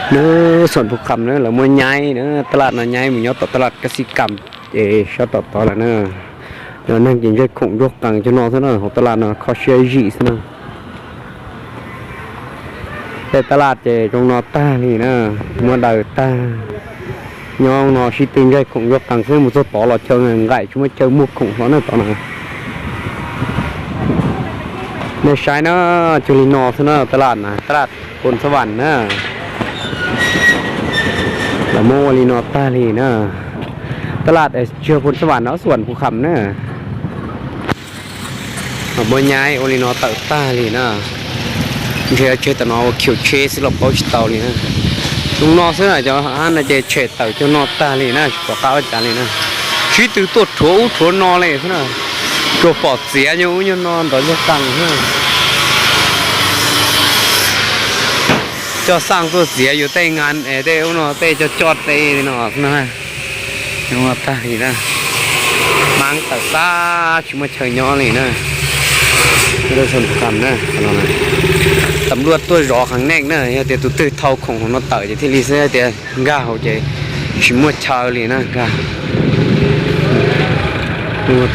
Nab xuam phu kham na, lawv muab nyaib na, taj laj no nyaib mus nyob tom taj laj kab xib kam, ces sab tom tod lawm na. Yog neeg ces ntsej khoom ntsuag qees cov no xwb na, hauv taj laj no kho siab zim xwb na. Tej taj laj ces zoo no tag li na, muab daws tag. Nyob no sib tw ntsej khoom ntsuag qees xwb, mus txog tod los chaw nqaim tsis muaj chaw muag khoom hlo na tod na. Nej saib na, cuag li no xwb na, taj laj na, taj laj Phoos Xab Vam na. Lawv muab ua li no tag li na. Taj laj tsis yog Phoos Xab Vam no, xuam phu kham na. Muab nyaib ua li no tawm tag li na. Ntshe tseg tom no ua khiv tsheb xwb los paub tsis tau li na. Zoo no xwb na, cov hab no ces tshem tawm cuag no tag li na, tsis pom qab ua cas li na. Sib tw tuaj rhuav ub rhuav no li xwb na. Tsuas pom txiav nyuag ub nyuag no ntov ntsuag qees xwb. Coj xaj tuaj txiav yus tej ngas es tej ub no tej coj coj tej no xwb na. Zoo no tag li na. Maab tawm tag tsis muaj chaw nyob li na. Tam luaj tuaj zov qheev neej na, yog tias tus twg thau khoom hauv no tawm ces thiaj li xwb, tias nkag hauv ces tsis muaj chaw li na, nkag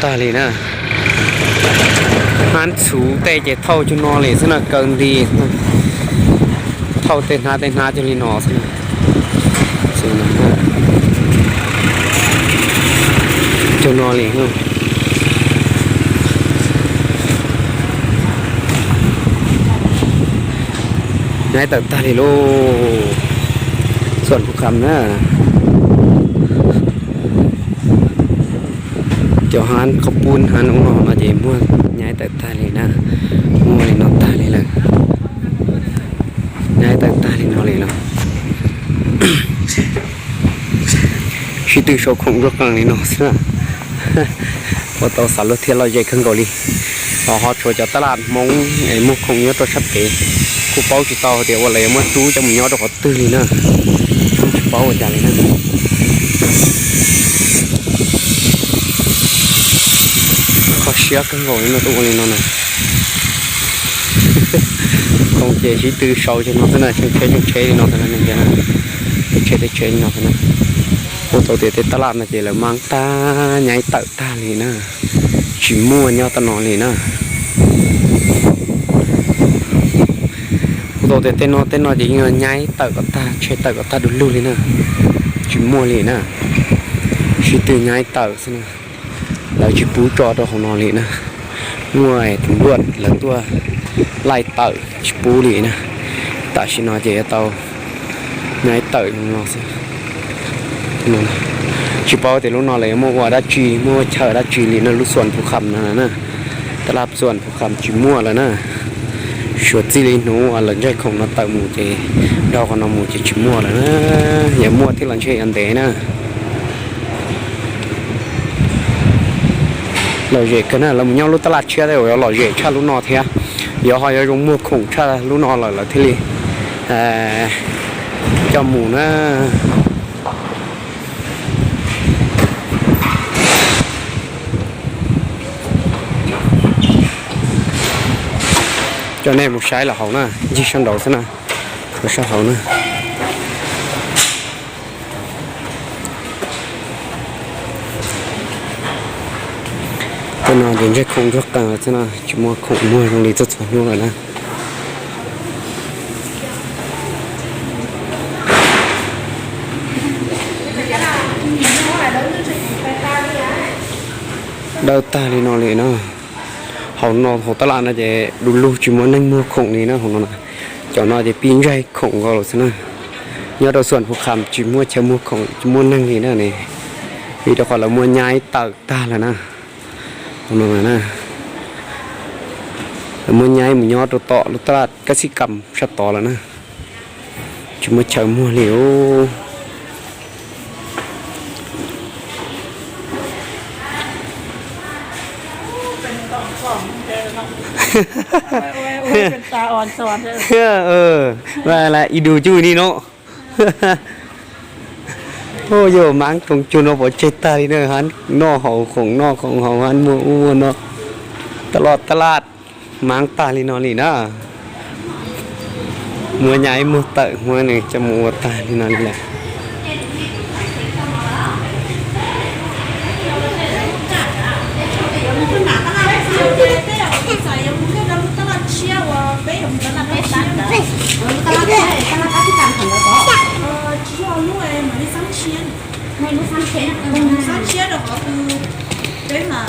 tag li na. Hab txhuv tej ces thauj cuag no li xwb na, kaw nti. Thauj tej hnab tej hnab cuag li no xwb. Cuag no li. Nyaib tawm tag li lauj. Xuam phu kham na. Cov hab qhaub pub hab ub no no ces muab nyaib tawm tag li na. Muab li no tag li lawm. Nyaib tawm tag li no li lawm. Sib tw sau khoom ntsuag qees li no xwb na. Ua tau xav luag thiab lom zem kawg nkaus li. Ho ho tshuav cov taj laj Hmoob es muag khoom nyob rau sab pem, kuj paub tsis tau hais tias ua lawv yuav muab rub coj mus nyob rau qhov twg li na. Kuj tsis paub ua cas li na. Kho siab kawg nkaus li no tuaj ua li no na. Khoom ces sib tw sau cov no xwb na, tshee tsheb tshee tsheb li no xwb na, tshee tsheb tshee li no xwb na. Kuj tau tias tej taj laj no ces lawv maab tag nyaib tawm tag li na, tsis muaj nyob taj no li na. Kuj tau tias tej no tej no ces yeej nyaib tawm kom tag, tshem tawm kom tag du lug li na, tsis muaj li na. Sib tw nyaib tawm xwb na, lawv tsis pub tso rau hauv no li na. Muaj tus luaj lawv tuaj laij tawm tsis pub li na. Tam sim no ces yuav tau nyaib tawm no xwb. Tsis paub tias lub no lawv yuav muaj ua dab tsi, muaj ua chaw dab tsi li na, lub xuam phu kham no na. Taj laj xuam phu kham tsis muaj lawm na. Suav txij li hnub uas lawv ntsej khoom no tawm mus ces dhau qhov no mus ces tsis muaj lawm na. Yog muaj thiab los ntshe yuav ntev na. Lom zem kawg na, lawv mus nyob lub taj laj tshiab tej uas yuav lom zem tshaj lub no thiab, yuav ho yuav zoo muag khoom tshaj lub no lawm lawv thiaj li coj mus na. Coj nej mus saib lawm hauv na, ncig sab nraud xwb na, sab hauv na. Tej no ces ntsej khoom ntsuag qees lawm xwb na, tsis muaj khoom muag zoo li txhua txhua hnub lawm na. Dawb tag li no li na. Hauv no hauv taj laj no ces du lug tsis muaj neeg muag khoom li na hauv no. Cov no ces pib ntseg khoom nkaus lawm xwb na. Nyob rau xuam phu kham tsis muaj chaw muag khoom, tsis muaj neeg li na ne. Vim rau qhov lawv muab nyaib tawm tag lawm na. Lawv muab nyaib mus nyob rau tom lub taj laj kab xib kam sab tod lawm na. Tsis muaj chaw muag li os. Ib dus cuj ni no. Yog maab roog cuag no pov tseg tag li na, hab noj haus khoom noj khoom haus hab muag ub muag no. Taj laj taj laj maab tag li no li na. Muab nyab ib muag tawm muab nws coj mus ua tag li no li lawm. Peb mas,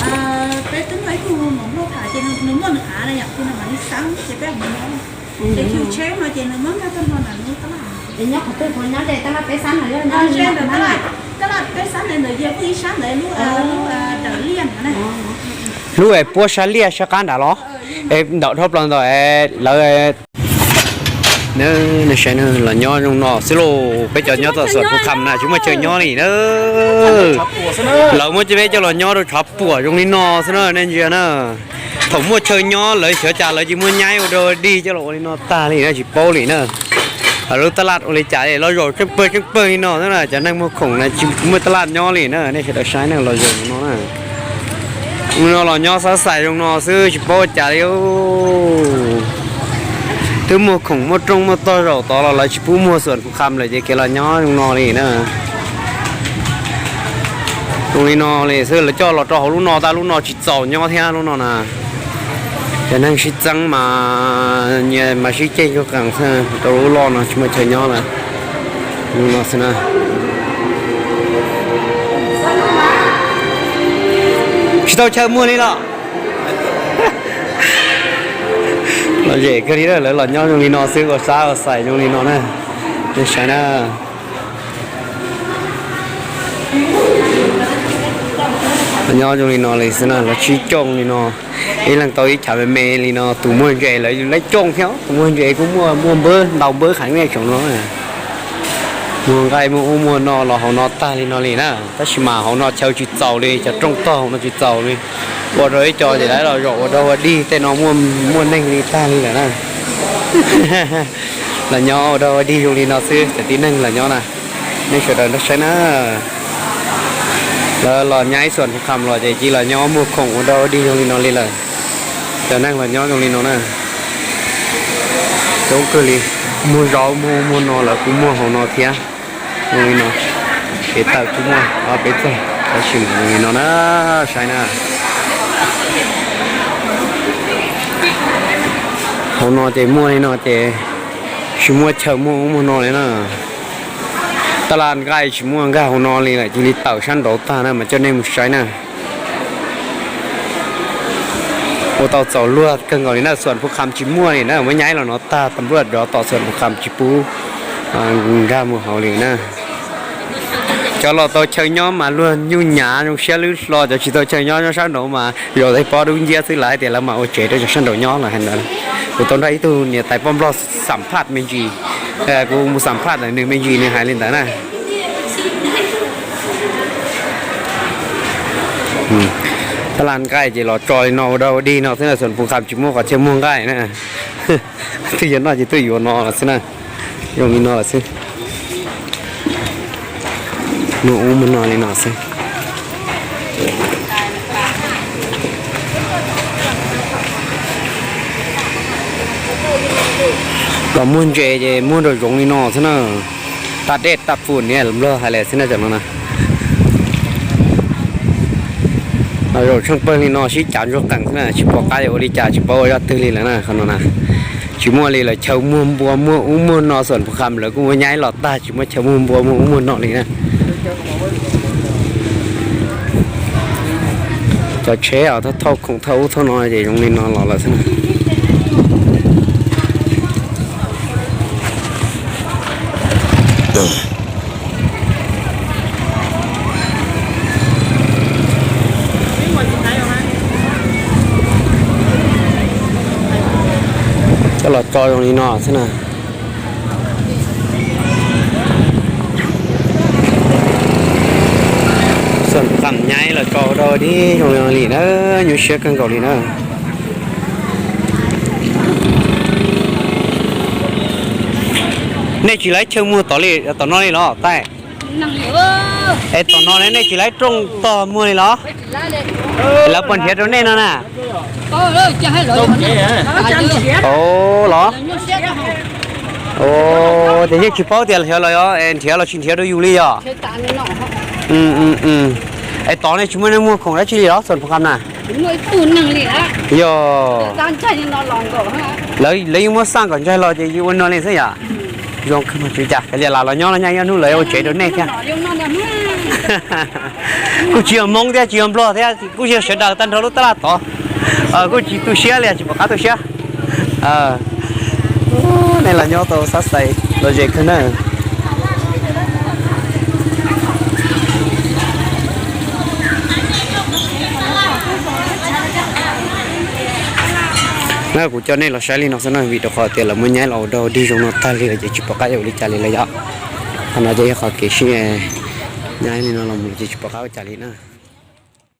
peb twb muaj ib tug mos muaj tham ces nws muaj nws av na yom, ces nws mam li xeeb ces peb mus no. Ces kiu tsheb no ces nws muab nkag tag nrho ntawm lub tab laj. Ces nyob qhov twg puas nyob ces tab laj peb sab no, tab laj peb sab ntawd ntawm yawg Phooj ib sab ntawd lub, lub dawm liaj ntawd na. Lub es puab sab liaj sab qab nrad los? Es ntawm dhau plaws ntawd lawv. Nws saib na, los nyob zoo no xwb lauj. Peb cov nyob tom Xuam Phu Kham na tsis muaj chaw nyob li na. Lawv muab peb coj los nyob rau tshav puam zoo li no xwb na nej ntsia na. Thaum muaj chaw nyob lawv xyov cas lawv cia muab nyaib ua dog ua dig coj los ua li no tag li na tsis paub li na. Lub tab laj ua li cas los zaum tseeb pawg tseeb pawg li no xwb na, cov neeg muag khoom na tsis muaj tab laj nyob li na, nej sawv daws saib na los zaum no na. Ua no los nyob xab xais zoo no xwb tsis paub ua cas li. Twb muag khoom muaj rooj muaj tog zaum tod los lawv tsis pub muag Xuam Phu Kham lawm ces kev los nyob zoo no li na. Zoo li no li xwb lawv coj los rau hauv lub no tag, lub no tsis txaus nyob thiab lub no na. Cov neeg sib txeeb mas nyias mas sib ceg cuag qees xwb, rau lub loj no tsis muaj chaw nyob lawm. Zoo no xwb na. Tsis tau chaw muag li los? Lom zem kawg li, lawv los nyob zoo li no xwb, ua sab ua xais zoo li no na. Nej saib na. Nyob zoo li no li xwb na, lawv sib cooj li no. Ib leeg tau ib chav me me li no, tus muag ntses lawv laib cooj thiab, tus muag ntses kuj muaj, muaj npawb ntau npawb qhov nej saib no. Muag nqaij muag ub muag no los hauv no tag li no li na, tab sis mas hauv no chaw tsis txaus li, cov rooj tog hauv no tsis txaus li. Ua rau ib co ces lawv los zaum ua dog ua dig, tej no muaj neeg li tag li lawm na. Los nyob ua dog ua dig zoo li no xwb, cov tib neeg los nyob na. Nej sawv daws nrog saib na. Lawv los nyaib Xuam Phu Kham los ces cia los nyob muag khoom ua dog ua dig zoo li no li lawm. Cov neeg los nyob zoo li no na. Coob kawg li, muag zaub muag ub muag no lawv kuj muag hauv no thiab. Zoo li no, kev tawm kuj muaj ob peb txog, tab sis zoo li no na, saib na. Hauv no ces muaj li no ces tsis muaj chaw muag ub muag no li na. Tab laj nqaij tsis muaj nkag hauv no li lawm, cia li tawm sab nraud tag na mas coj nej mus saib na. Ua tau txaus luag kawg nkaus li na, Xuam Phu Kham tsis muaj li na, muab nyaib los no tag, tam luaj rov tom Xuam Phu Kham tsis pub nkag mus hauv li na. Cov los tau chaw nyob mas luag nyuj nyav zoo siab lub hlo, cov tsis tau chaw nyob nyob sab nraud mas zaum tais pob dub nciab xwb, lawv hais tias lawv mam ua tsev rau cov sab nraud nyob lawm hais ntawd. Kuv tau nrog ib tug niam tais poj nplog xam phaj me ntsis, kuv mus xam phaj ntawm nws me ntsis nws hais li ntawd na. Tab laj nqaij ces los tso li no ua dog ua dig no xwb na, Xuam Phu Kham tsis muaj qhov chaw muag nqaij na. Twb yuav noj ces twb yuav no los xwb na. Zoo li no lawm xwb. Muag ub muag no li no xwb. Los muag ntses ces muag nraum zoov li no xwb na. Tag dej tag pum niag nplog hais li xwb na, cov no na. Zaum tsheej pawg li no sib cav ntsuag qees xwb na, tsis pom qab yuav ua li cas, tsis paub ua zaj twg li lawm na, qhov no na. Tsis muaj li lawm, chaw muag npua muag ub muag no, Xuam Phu Kham lawv kuj muab nyaib los tag, tsis muaj chaw muag npua muag ub muag no li na. Cov tsheb os, thauj khoom thauj ub thauj no ces zoo li no los lawm xwb na. Coj los tso zoo li no xwb na. Xuam Phu Kham nyaib los tso ua dog ua dig zoo li no li na, nyuaj siab kawg nkaus li na. Nej tsis laib chaw muag tom li, tom no li los tais? Es tom no nej tsis laib rooj tog muag li los? Lawv puas nrhiav rau nej no na? Los? Ces yeej tsis paub tias xyov los nrhiav los tsis nrhiav rau yus li yog. Es tod ne tsis muaj neeg muag khoom dab tsi li los txog pov qab na? Yog, lawv yeej muab xaj kom ntsaig los ces yeej ua no li xwb yom. Zoo kawg mas tswv, cas kav liam, lam los nyob los nyaj ib hnub lawv ua tsev rau nej thiab. Kuj tsis yog Hmoob thiab tsis yog Nplog thiab, kuj yog sawv daws tag nrho lub tab laj tod. Kuj tsis tu siab li, tsis pom qab tu siab. Nej los nyob tau xab xais los ze kawg na. Na kuv coj nej los saib li no xwb na, vim rau qhov tias lawv muab nyaib los ua dog dig zoo no tag li lawm ces tsis pom qab yuav ua li cas li lawm yom. Qhov no ces yog qhov kev sib nyaib li no los mus ces tsis pom qab ua cas li na.